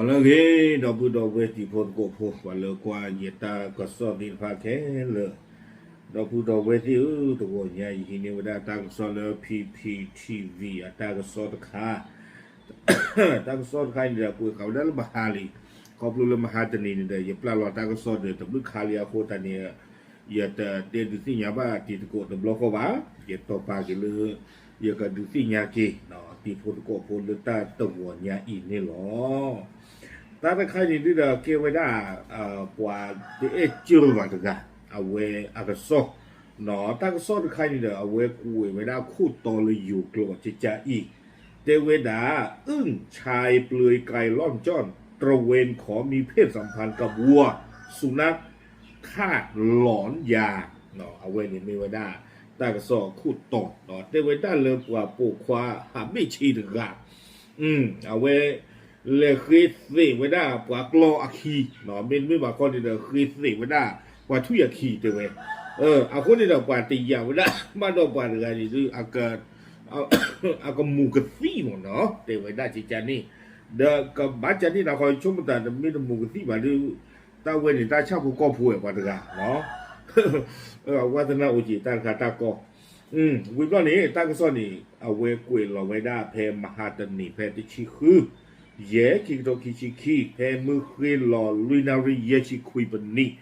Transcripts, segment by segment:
လၢအဂ့ၤ ဒီပုၢ်ဒီဝဲၢ်တံၤဖိသကိးဖိ ပှၤလၢကွၢ်ယတၢ်ကစီၣ်သ့ၣ်တဖၣ်ခဲလၢာ်, ဒီပုၢ်ဒီဝဲၢ်သ့ၣ်ဧၢ, တဂီၤညါအံၤဟံးန့ၢ်ဝဲဒၣ်တၢ်ကစီၣ်လၢ P P T V အတၢ်ကစီၣ်တခါ တၢ်ကစီၣ်တခါန့ၣ်ဒီး ကွဲးဃာ်ဝဲဒၣ်လၢမဟါလံ, ခီဖျိလၢမဟါတနံၤန့ၣ်ဒီး ယပျၢ်လီၤတၢ်ကစီၣ်ဒီး တဘျုးခါလံအဃိသတးန့ၣ် ယတတဲဒုးသ့ၣ်ညါဘၣ်တံၤသကိးတဘျီဃီဘၣ်, ယတီၢ်ပာ်က့ၤလၢ ယကဒုးသ့ၣ်ညါက့ၤ တံၤဖိသကိးဖိလၢတၢ်တဂီၤညါအံၤန့ၣ်လီၤ. တၢ်တခါန့ၣ်ဒုးဒီးကဲဝဲဒၣ် ပှၤတအဲၣ်စၢၤဘၣ်တဂၤ အဝဲအကစီၣ်, တၢ်ကစီၣ်တခါန့ၣ်ဒီး အဝဲကွဲးဝဲဒၣ်ခိၣ်တီလၢယိၤကျိာ်ကကါအံၤ, တဲဝဲဒၣ် อึ่งชายเปลือยกายล่อนจ้อน ตระเวนขอมีเพศสัมพันธ์กับวัว สุนัขฆ่าหลอนยา အဝဲန့ၣ်မ့ၢ်ဝဲဒၣ် တၢ်ကစီၣ်အခိၣ်တီ, တဲဝဲဒၣ်လၢပှၤပိာ်ခွါဟးဘ့ၣ်ဆ့တဂၤ အဝဲ လဲၤဃ့သ့ၣ်ဝဲဒၣ်ပှၤကျီအခံ, မ့တမ့ၢ်ဘၣ်ခီန့ၣ်ဒီး ဃ့သ့ၣ်ဝဲဒၣ်ပှၤထွံၣ်အခံတဲဝဲ, အဃိန့ၣ်ဒီးပှၤတယာ်ဝဲဒၣ်ဘၣ်ဒီးပှၤတဂၤန့ၣ်ဒုး အကမူၤကသံၣ်မ့ၢ်နီၤ တဲဝဲဒၣ်ကကါန့ၣ်, ဒီးကဘၣ်ကန့ၣ်နၤခီ ဆိကမိၣ်တၢ်တမ့ၢ်တမူၤကသံၣ်ဘၣ်ဒုး တၢ်ဝဲန့ၣ်တၢ်ဆၣ်ဖိကီၢ်ဖိဝဲပှၤတဂၤ, ဝါသနာအိၣ်က့ၤတၢ်တခါတၢ်ကီ ဝံၤဘျီန့ၣ် တၢ်ကစီၣ်န့ၣ် အဝဲကွဲးလီၤဝဲဒၣ်ဖဲမဟါတနံၤဖဲတဆံဃု ယဲၢ် ခံကထိခံဆံခံ ဖဲမုၢ်ဃ့လီၤလွံၢ်နၣ်ရံၣ်ယဲၢ်ဆံခွံပနံၣ်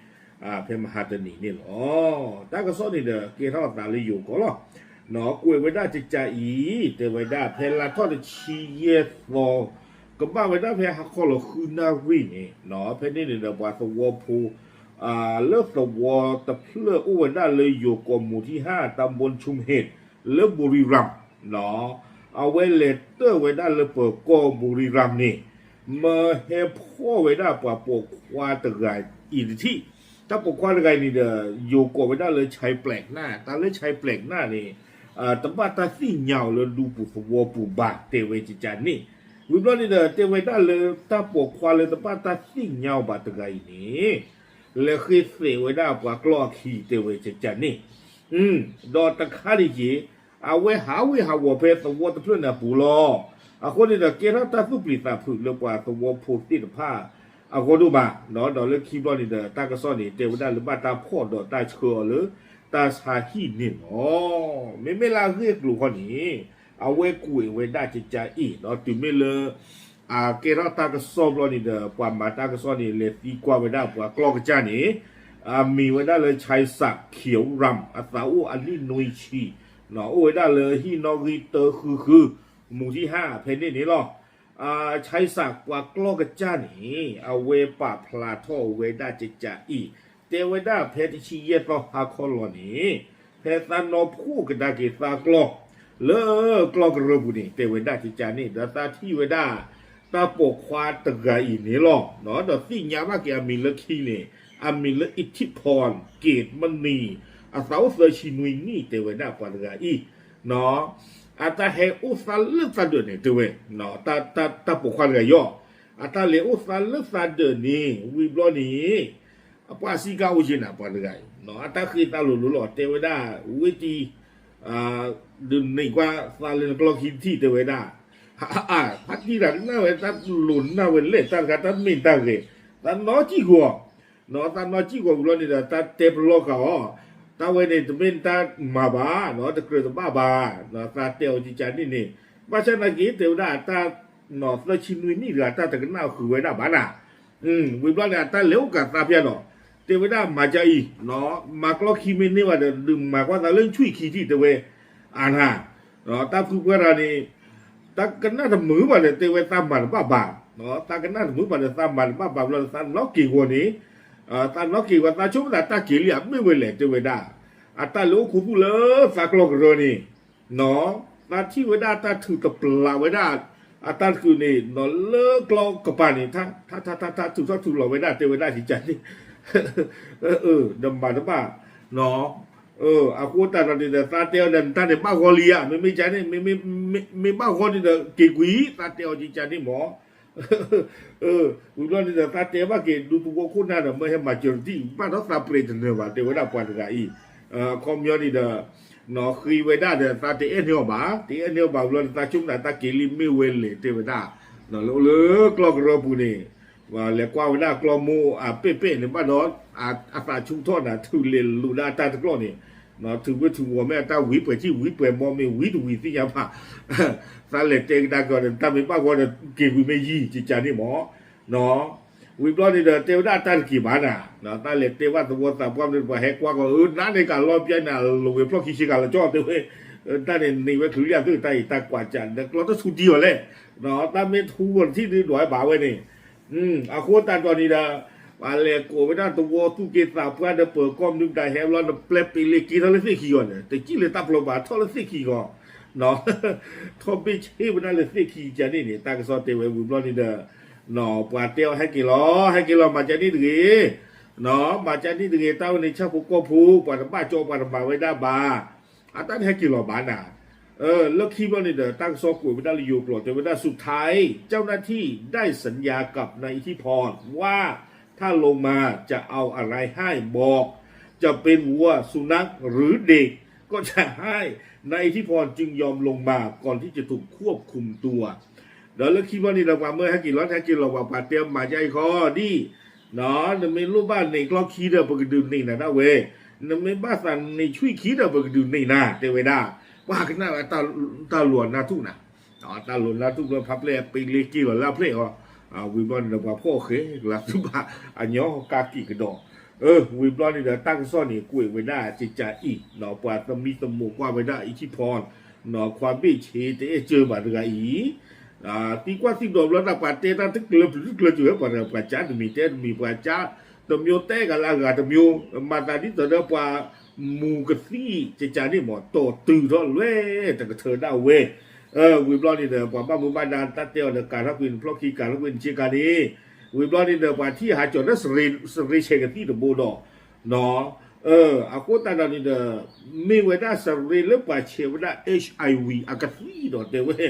ဖဲမဟါတနံၤန့ၣ်လီၤ. တၢ်ကစီၣ်န့ၣ်ဒီးကဲထီၣ်အသးလၢယိၤကီၢ်လီၤ. ကွဲးဝဲဒၣ်ကကါအံၤ တဲဝဲဒၣ်ဖဲလါထီၣ်တဆံယဲၢ်သီ ကဘၣ်ဝဲဒၣ်ဖဲဟါခီလီၤဃုနၣ်ရံၣ်န့ၣ် ဖဲန့ၣ်န့ၣ်ဒီးပှၤသဝီဖိ လၢသဝီတဖျၢၣ်အိၣ်ဝဲဒၣ်လၢယိၤကီၢ်မူၤထံဟၣ် တၢ်ဘိၣ်ဆူၣ်ဟ့ၣ် လၢဘူရံရၣ် အဝဲလဲၤတၢၢ်ဝဲဒၣ်လၢပၢၤကီၢ်ဘူရံရၣ်န့ၣ် မၢဟဲဖီၣ်ဝဲဒၣ်ပှၤပိာ်ခွါတဂၤအံၤတထံၣ်, တၢ်ပိာ်ခွါတဂၤအံၤန့ၣ်ဒီး ယိၤကိးဝဲဒၣ်လၢ ဆဲပျဲးနၢ်, တၢ်လၢ ဆဲပျဲးနၢ် န့ၣ် တဘၣ်တၢ်သ့ၣ်ညါအီၤလၢဒူပူၤသဝီပူၤဘၣ် တဲဝဲကကါန့ၣ်, ဝံၤဘျီန့ၣ်ဒီး တဲဝဲဒၣ်လၢတၢ်ပိာ်ခွါလၢတဘၣ်တၢ်သ့ၣ်ညါအီၤဘၣ်တဂၤအံၤန့ၣ် လဲၤဃ့သ့ၣ်ဝဲဒၣ်ပှၤကျီအခံ တဲဝဲကကါန့ၣ်, ဒီးတခါဒံးက့ၤ အဝဲဟးဝ့ၢ်ဟးဝီၤဖဲသဝီတဖျၢၣ်န့ၣ်အပူၤလီၤ. အဃိန့ၣ်ဒီး ကဲထီၣ်တၢ်သူၣ်ပျံၤသးဖုးလၢပှၤသဝီဖိသ့ၣ်တဖၣ်အဂီၢ်ဒိၣ်မး, ဒီးလၢခံဘျီန့ၣ်ဒီး တၢ်ကစီၣ်န့ၣ် တဲဝဲဒၣ်လၢဘၣ်တၢ်ဖီၣ်ဒီးတၢ်ဆှၢအီၤလၢတၢ်ဆါဟံၣ်န့ၣ်လီၤ. မ့မ့ၢ်လၢအဂ့ၢ်အကျိၤခီန့ၣ် အဝဲကွဲးဝဲဒၣ်ကကါအံၤ ဒီးတုၤမ့ၢ်လၢ အကဲထီၣ်တၢ်ကစီၣ်ဘျီန့ၣ်ဒီး ပှၤမၤတၢ်ကစီၣ်န့ၣ် လဲၤသံကွၢ်ဝဲဒၣ်ပှၤကျီကစၢ်န့ၣ် အမံၤဝဲဒၣ်လၢ ဆဲစး ခ့ရၣ်, အသးအိၣ်အနံၣ်နွံဆံ, အိၣ်ဝဲဒၣ်လၢဟံၣ်နီၣ်ဂံၢ်တၢဃုဃု မူၤထံဟၣ်ဖဲန့ၣ်န့ၣ်လီၤ. ဆဲစး ပှၤကျီကစၢ်န့ၣ် အဝဲပာ်ဖျါထီၣ်ဝဲဒၣ်ကကါအံၤ တဲဝဲဒၣ်ဖဲတဆံယဲၢ်သီဟါခီလီၤန့ၣ် ဖဲသးနီၣ်ဖှိၣ်ကဒါက့ၤသးကျီ လၢကျီကရၢပူၤန့ၣ် တဲဝဲဒၣ်ကကါန့ၣ် ဒီးသးထံၣ်ဝဲဒၣ် တၢ်ပိာ်ခွါတဂၤအံၤန့ၣ်လီၤ. ဒီးသ့ၣ်ညါဘၣ်က့ၤအမံၤလၢခံန့ၣ် အမံၤလၢ အံးထံၣ်ဖီၣ် က့ၤမနံၤ, အသးအိၣ်သၢဆံနွံနံၣ် တဲဝဲဒၣ်ပှၤတဂၤအံၤ အတၢ်ဟဲအိၣ်သးလၢသးဒၢးန့ၣ် တဲဝဲ တၢ်ပိာ်ခွါတဂၤအံၤ အတၢ်လဲၤအိၣ်သးလၢသးဒၢးန့ၣ် ဝံၤဘျီန့ၣ် အပှၤစံးကါအိၣ်က့ၤနၤပှၤတဂၤအံၤ အတၢ်ဃ့သးလိၤလိၤလီၤ တဲဝဲဒၣ် ဝ့ၢ်တံၤ ဒုးန့ၢ်ကွၢ်သးလၢနကျီခံတထံၣ် တဲဝဲဒၣ် အါ ဖါတံၢ်တၢ်ကနၣ်ဝဲ တၢ်လိၤနၢ်ဝဲလဲၣ် တၢ်တခါတၢ်မ့ၢ်တၢ်ဂဲၤ သးနီၣ်ကံၢ်ဂီၤ သးနီၣ်ကံၢ်ဂီၤဝံၤဘျီန့ၣ်ဒီး တၢ်တဲပလီၢ်ဃာ်အီၤ တၢ်ဝဲန့ၣ် တမ့ၢ်တၢ်မၤဘၣ် တကြၢးတဘၣ်ဘၣ် သးတဲအီၤကကါန့ၣ်န့ၣ် ဘၣ်ဆၣ်သနာ်က့ တဲဝဲဒၣ်တၢ် သၢဆံနွံနံၣ်တဂၤ တၢ်တကနၣ်ဃုာ်ဝဲဒၣ်ဘၣ်နၤ ဝံၤဘျီန့ၣ် အတၢ်လဲၤအိၣ်ကးသးဖဲနီၤ တဲဝဲဒၣ်မၤကအံၤ မၤကျီခံမ့ၢ်န့ၢ်ဘၣ်ဒီး ဒုးမၤကွၢ်သးလၢနဆွံၣ်ခံထံၣ် တဲဝဲ အါနၤ တၢ်ဖုပှဲၤရၤန့ၣ် တၢ်ကနၣ်တမုာ်ဘၣ်ဒီး တဲဝဲသးမၤတဘၣ်ဘၣ် တၢ်ကနၣ်တမုာ်ဘၣ်ဒီး သးမၤတဘၣ်ဘၣ်ဘျီ သးနီၣ်က့ၢ်ဂီၤန့ၣ် သးနီၣ်က့ၢ်ဂီၤ သးဆိကမိၣ်သးတၢ်က့ၤလံအမ့ၢ်ဝဲလဲၣ် တဲဝဲဒၣ် အတၢ်လဲၤအိၣ်ခူသူၣ်လၢသးကျီကရၢန့ၣ် သးထံၣ်ဝဲဒၣ်တၢ်ထုးတပျးဝဲဒၣ် အတၢ်တကုးန့ၣ် လၢကျီကပၤန့ၣ် ထါထါထါထါထါ ထုးထီၣ်ထုးလီၤဝဲဒၣ် တဲဝဲဒၣ်ကကါန့ၣ် ဒီးမၤတဘၣ် အဃိသတးဒီးန့ၣ်ဒီး သးတဲအီၤဒီး နတၢ်န့ၣ်ဘၣ်ဂီၢ်လံဧါ မ့မ့ၢ်ကန့ၣ် မ့မ့ၢ်ဘၣ်ဂီၢ်န့ၣ်ဒီး က့ၤကွံာ် သးတဲအီၤကကါန့ၣ်မး ဝံၤဘျီန့ၣ်ဒီး သးတဲဘၣ်က့ၤ ဒူသဝီခိၣ်နၢ်ဒီး မၢဟဲမၤစၢၤတထံၣ် ဘၣ်ဒီးသးပြဲးတနၢၤဘၣ် တဲဝဲဒၣ်ပှၤတဂၤအံၤ အခီပညီန့ၣ်ဒီး ဃ့ဝဲဒၣ်ဒီး သးတအဲၣ်န့ၢ်အီၤဘၣ် တအဲၣ်န့ၢ်အီၤဘၣ်ဘျီန့ၣ် သးဆိကမိၣ်သးတၢ်က့ၤလံမ့ၢ်ဝဲလဲၣ် တဲဝဲဒၣ် လၢအိၣ်လၢကျီၢ်ကရၢပူၤန့ၣ် လဲၤကွၢ်ဝဲဒၣ်ကျီၢ်မိၢ်အပဲၢ်ပဲၢ်န့ၣ်ဘၣ်ဒီး အသးဆူၣ်ထီၣ်နၤ ထုးလဲၤလိာ်ဒၣ်အတၢ်တကျီၢ်န့ၣ် ထုးဝ့ၢ်ထုးဝီၤမ့ၢ်အတၢ်ဝံၤပှဲၤထံၣ်ဝံၤပှဲၤဘီမ့ၢ်ဝံၤတဝံၤသ့ၣ်ညါဘၣ် သးလဲၤတဲကဒါက့ၤအီၤဒီး တၢ်မ့ၢ်ဘၣ်ဂီၢ်ဒီး က့ၤကွံာ်မ့ၢ်ယံာ်ကကန့ၣ်မး ဝံၤဘျီန့ၣ်ဒီး တဲဝဲဒၣ်အတၢ်တက့ၤဘၣ်နၤ တၢ်လဲၤတဲဘၣ်သဝီသးပှၢ်မ့ၢ်ပှၤဟဲကွၢ်ကီး အၢ နးန့ၣ်ကလီပျဲနၤ လိာ်ဝဲဖျီၣ်ခံဆ့ကၤလီၤကၠီတဲဝဲ တၢ်န့ၣ်န့ၢ်ဝဲချုးလံအသ့ၣ် တၢ်အံၤတၢ်ကွၢ်ကၠး ဒီးကျီၢ်တဆူၣ်တံၢ်အီၤလဲၣ် တၢ်မ့ၢ်ထူဂီၤတထံၣ်ဒုးဒွးဘၣ်ဝဲန့ၣ် အဃိသတးဒီးန့ၣ်ဒီး ပှၤလဲၤကိးဝဲဒၣ်သဝီသူၣ်က့သးပှၢ်ဒီးပၢၤကီၢ်မနုၤမတၤဟဲဘျီ နပျဲပ့ၤလ့က့ၤထီၣ်လၢသ့ၣ်ခံဂီၤန့ၣ် တစံၣ်လၢတၢ်ပျီဘၣ် ထီၣ်လၢသ့ၣ်ခံဂီၤ ထီၣ်ဘ့ၣ်ဆ့ဝဲဒၣ်လၢသ့ၣ်ခံကန့ၣ်န့ၣ် တၢ်ကစီၣ်တဲဝဲဝံၤဘျီန့ၣ်ဒီး ပှၤတဲအီၤဟဲက့ၤလီၤ ဟဲက့ၤလီၤမၤကန့ၣ်တဂ့ၤ မၤကန့ၣ်တဂ့ၤ တၢ်ဝဲန့ၣ်ဆၣ်ဖိကီၢ်ဖိ ပှၤတဘၣ်ကၠီပှၤတမၤဝဲဒၣ်ဘၣ် အတၢ်န့ၣ်ဟဲက့ၤလီၤဘၣ်နၤ လၢခံဘျီန့ၣ်ဒီး တၢ်ကစီၣ်ကွဲးဝဲဒၣ်လၢယိၤကျိာ် တဲဝဲဒၣ် สุดท้ายเจ้าหน้าที่ได้สัญญากับนายอิทธิพรว่าถ้าลงมาจะเอาอะไรให้บอก จะเป็นวัว สุนัข หรือเด็ก ก็จะให้ นายอิทธิพรจึงยอมลงมาก่อนที่จะถูกควบคุมตัว ဒီးလၢခံဘျီန့ၣ်ဒီး ပှၤမၢဟဲက့ၤလီၤ ဟဲက့ၤလီၤ ပှၤပှၤတဲမၤကအံၤခီဒံၣ် နမ့ၢ်လိၣ်ဘၣ်န့ၢ်ကျီၢ်ခံဒီး ပကဒုးန့ၢ်နၤဒၣ်ဝဲ နမ့ၢ်ဘၣ်သးန့ၢ်ဆွံၣ်ခံဒီး ပကဒုးန့ၢ်နၤ တဲဝဲဒၣ် ပှၤကနၣ်ဝဲ တၢ်လိၤနၢ်ထူၣ်နၤ တၢ်လိၤနၢ်ထူၣ်ဘျီ ဖးပျဲၢ်ပ့ၤလ့က့ၤလီၤလၢအဖျဲၣ်အီၤ ဝံၤဘျီန့ၣ်ဒီး ပှၤဖှီၣ်ဃဲကလၤသုဘၣ် အညီကးက့ၤကဒီး ဝံၤဘျီန့ၣ်ဒီး တၢ်ကစီၣ်န့ၣ် ကွဲးဝဲဒၣ်ကကအံၤ ပှၤသမံသမိးကွၢ်ဝဲဒၣ် อิทธิพร ခွါဘ့ၣ်ဆ့တအဲၣ်စၢၤဘၣ်တဂၤအံၤ သံကွၢ်သံဒိးဘျီဒၣ် ပှၤတဲတၢ်တကျၢၤပျုၤတကျၢၤစၢၤ ပှၤတဂၤ ပှၤကးတမံၤတဲတမံၤ ပှၤကးတမျိုးတဲကလၢအဂၤတမျိုး မၤသးဒ်သိးဒီးပှၤမူၤကသံၣ်ကကန့ၣ်မး တီၢ်တုၤထီၣ်လွဲၢ်တကထၢဒၣ်ဝဲ ဝံၤဘျီန့ၣ်ဒီး ပှၤဘၣ်မူဘၣ်ဒါတၢ်တဲအီၤဒီး ကၤထီၣ်ကွံာ်နဖျီၣ်ခံ ကၤထီၣ်ကွံာ်နဆ့ကၤန့ၣ် ဝံၤဘျီန့ၣ်ဒီး ပှၤထံၣ်ဟးကၠီၤဒီး စရ့ဆဲးကသံၣ်တဘိဒီး အဃိသတးဒီးန့ၣ်ဒီး မ့ၢ်ဝဲဒၣ်စရ့လၢပှၤဆဲးဝဲဒၣ် HIV အကသံၣ်ဒီးတဲဝဲ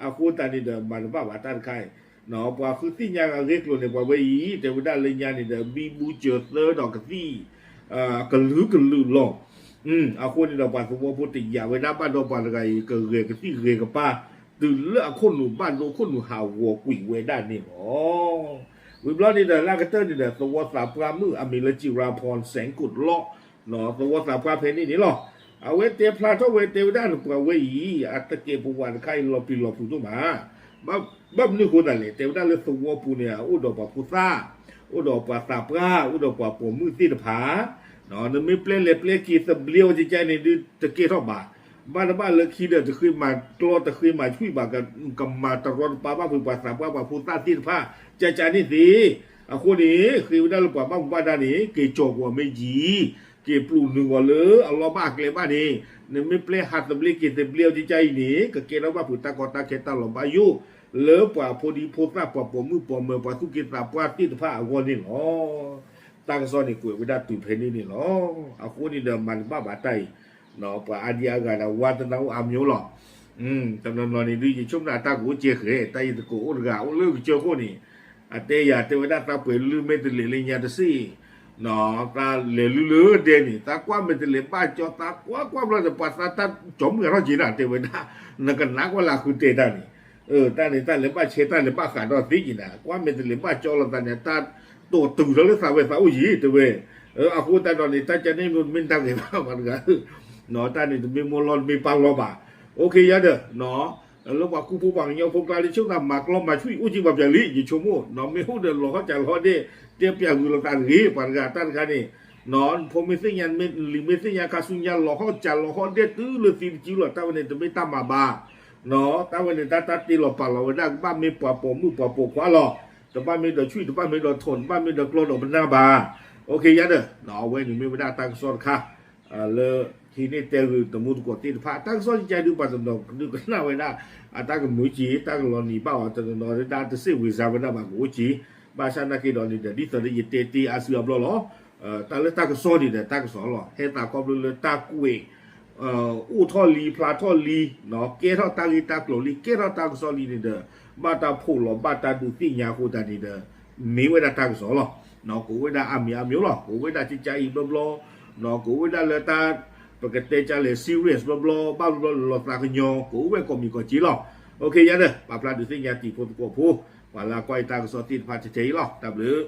အဃိသတးန့ၣ်ဒီး မၤတဘၣ်ဘၣ်တၢ်တခါအံၤ ပှၤဃုသ့ၣ်ညါဂ့ၢ်ကျိၤန့ၣ် ပှၤဝဲအံၤ တဲဝဲဒၣ်လၢညါန့ၣ်ဒီး ဘံဘူစၢၤသၢဒီးကသံၣ် ကလုာ်ကလုာ်လီၤ. အဃိန့ၣ်ဒီး ပှၤသဝီဖိတယာ်ဝဲဒၣ်ဘၣ်ဒီးပှၤတဂၤအံၤ ကဂဲၤကသံၣ်ဂဲၤကပၤ တုၤလၢအခိၣ်နူာ်ဘၣ်ဒိခိၣ်နူာ်ဟးဂီၤကွံာ်ဝဲဒၣ်န့ၣ်လီၤ. ဝံၤဘျီန့ၣ်ဒီး လၢအကတၢၢ်န့ၣ်ဒီး သဝီသးပှၢ်မုၣ်အမံၤလၢ จิราพร แสงกุด လီၤ. သဝီသးပှၢ်ဖဲန့ၣ်န့ၣ်လီၤ. အဝဲတဲဖျါထီၣ်ဝဲတဲဝဲဒၣ်န့ၣ် ပှၤဝဲအံၤ အတကဲးပဝးတခါအံၤ လီၤပျံၤလီၤဖုးဒိၣ်မး ဘၣ်မနုၤအဃိသတးလဲၣ် တဲဝဲဒၣ်လၢသဝီပူၤန့ၣ် အိၣ်ဒီးပှၤဖိသၣ်, အိၣ်ဒီးပှၤသးပှၢ်, အိၣ်ဒီးပှၤပိာ်မုၣ်သ့ၣ်တဖၣ်, နမ့ၢ်ပျဲလဲၤပျဲက့ၤသဘျ့အီၤကကန့ၣ်ဒုးတကဲထီၣ်ဘၣ်. ဘၣ်တဘၣ်လၢခံဒီး တဃ့မၤကျီ တဃ့မၤဆွံၣ်ဘၣ်, ကမၤတရီတပါဘၣ်ဖုးပှၤသးပှၢ်ပှၤဖိသၣ်သ့ၣ်တဖၣ် ကကန့ၣ်သ့. အဃိန့ၣ် ဃ့ဝဲဒၣ်လၢပှၤဘၣ်မူဘၣ်ဒါန့ၣ် က့ၤကၠီၤကွံာ်အီၤမ့ၢ်ယံၤ က့ၤပျုၢ်နုာ်အီၤလၢအလီၢ်ဘၣ်အကျဲဘၣ်န့ၣ်, နမ့ၢ်ပျဲဟးသဘျ့က့ၤသဘျ့အီၤကကအံၤန့ၣ် ကကဲထီၣ်ဘၣ်ဖုးတၢ်ကီတၢ်ခဲတၢ်လီၤဘၣ်ယိၣ် လၢပှၤဖိဒံဖိသၣ်ပှၤပိာ်မုၣ်ပိာ်မၢၤပှၤသူၣ်က့သးပှၢ်သ့ၣ်တဖၣ်အဂီၢ်န့ၣ်လီၤ. တၢ်ကစီၣ်န့ၣ်ကွဲးဝဲဒၣ်တုၤဖဲန့ၣ်န့ၣ်လီၤ. အဃိန့ၣ်ဒီးမၤတဘၣ်ဘၣ်တၢ်အံၤ, ပှၤအါဒံအါဂၤဒီး ဝါသနာအိၣ်အါမျိၤလီၤ. တနီၤနီၤန့ၣ်ဒုး ယဆိကမိၣ်အတၢ်ကအိၣ်ကဲဃဲၤ တၢ်အံၤသကိးအိၣ်တဂၤအိၣ်လၢကစၢၢ်ခိၣ်န့ၣ်, အတဲယၤတဲဝဲဒၣ်သးပှဲၤလုၢ်မဲာ်တလဲးလၢညါတစ့ၢ် သးလဲၤလုၢ်လၢဒဲန့ၣ် သးကွၢ်မဲာ်တလဲးဘၣ်ကၠီ သးကွၢ်ကွၢ်ဘျီန့ၣ် ပှၤသးတၢ်ကၠီမုၢ်ဂၤထီၣ်က့ၤနၤ တဲဝဲဒၣ်, နကနၣ်ကွၢ်လၢအဃုတဲတၢ်န့ၣ်, တၢ်န့ၣ်တၢ်လဲၤဘၣ်ဆဲတၢ်လဲၤဘၣ်ဃးဒီးသ့က့ၤနၤ ကွၢ်မဲာ်တလဲးဘၣ်ကၠီလိာ်သးန့ၣ် တၢ်တိာ်တုၤထီၣ်လၢသးဝဲသးအိၣ်ယံၤတဲဝဲ, အဃိသတးဒီးန့ၣ် တၢ်ကန့ၣ်မ့ၢ်တၢ်ဂ့ၤဘၣ်ပှၤတဂၤ တၢ်န့ၣ်တမ့ၢ်မိၢ်လီၢ်တမ့ၢ်ပၢ်လီၢ်ဘၣ်. အိၣ်ခ့ယါဒီး လၢပှၤကူဖိပှၤကညီဖိကျါလၢဆိကမိၣ်မၤကျီမၤဆွံၣ်အိၣ်က့ၤဘၣ်ပျၢၤလံ ယဆိကမိၣ် မ့ၢ်အိၣ်ဒီးလီၤဟီၣ်စၢ်လီၤဟီၣ်ဒဲ တဲပျၢ်ဂုၤလိာ်သးတဂ့ၤ ပှၤတဂၤတၢ်တခါန့ၣ်, ဖိမ့ၢ်သ့ၣ်ညါမ့ၢ်လံၤမ့ၢ်သ့ၣ်ညါခါဆူညါ လီၤဟီၣ်စၢ်လီၤဟီၣ်ဒဲတုၤလၢသံတစုလီၤ တၢ်ဝဲန့ၣ်တမ့ၢ်တၢ်မၤဘၣ် တၢ်ဝဲန့ၣ်တၢ်တၢ်တ့လီၤပာ်လီၤဝဲဒၣ် ကဘၣ်မ့ၢ်ပှၤပိာ်မုၣ်ပှၤပိာ်ခွါလီၤ. တဘၣ်မ့ၢ်ဒီးဆွံၣ် တဘၣ်မ့ၢ်ဒီးထိၣ် တဘၣ်မ့ၢ်ဒီးကျီဒီးပနၢ်ဘၣ်. အိၣ်ခ့ယါဒီး အဝဲန့ၣ်မ့ၢ်ဝဲဒၣ်တၢ်ကစီၣ်တခါ လၢဟံးန့ၢ်တဲဂုာ်တမူတကိးသ့ၣ်တဖၣ် တၢ်ကစီၣ်ကကဲဒုးပှၤတနီၤဒုးကနၣ်ဝဲဒၣ် အတၢ်ကမုာ်က့ၤ တၢ်ကလီၤနံၤဘၣ်အီၤ တနီၤနီၤဒုးတၢ်တစ့ၣ်ဝံၤစါဝဲဒၣ်ဘၣ်ကအိၣ်က့ၤ, ဘၣ်ဆၣ်နာ်က့ဒီးန့ၣ်ဒီး ဒ်သိးလၢယတဲတ့အါစုအါဘျီလီၤ. တၢ်လၢတၢ်ကစီၣ်န့ၣ်ဒီးတၢ်ကစီၣ်လီၤ ဟဲသးခီဖျိလၢတၢ်ကွဲး အိၣ်ထီၣ်လံ ဖျါထီၣ်လံ ကဲထီၣ်တၢ်ဂ့ၢ်တၢ်ကျိၤလံ ကဲထီၣ်တၢ်ကစီၣ်လံန့ၣ်ဒီး ဘၣ်တၢ်ဖှိၣ်လီၤ ဘၣ်တၢ်ဒုးသ့ၣ်ညါအဃိသတးန့ၣ်ဒီး မ့ၢ်ဝဲဒၣ်တၢ်ကစီၣ်လီၤ. ကအိၣ်ဝဲဒၣ်အါမံၤအါမျိၤလီၤ ကအိၣ်ဝဲဒၣ်ကကအံၤဘျီဘျီ ကအိၣ်ဝဲဒၣ်လၢတၢ် ပကတဲကလဲၣ် serious ဘျီဘျီ ဘၣ်ဘျီဘျီလီၤသးကညီၤ ကအိၣ်ဝဲကိးမံၤကိးက့လီၤ. ယၤဒီး ပာ်ဖျါဒုးသ့ၣ်ညါတံၤဖိသကိးဖိ ပှၤလၢအကွၢ်ယတၢ်ကစီၣ်သ့ၣ်တဖၣ်ထဲထဲအံၤလီၤ. တၢ်ဘျုး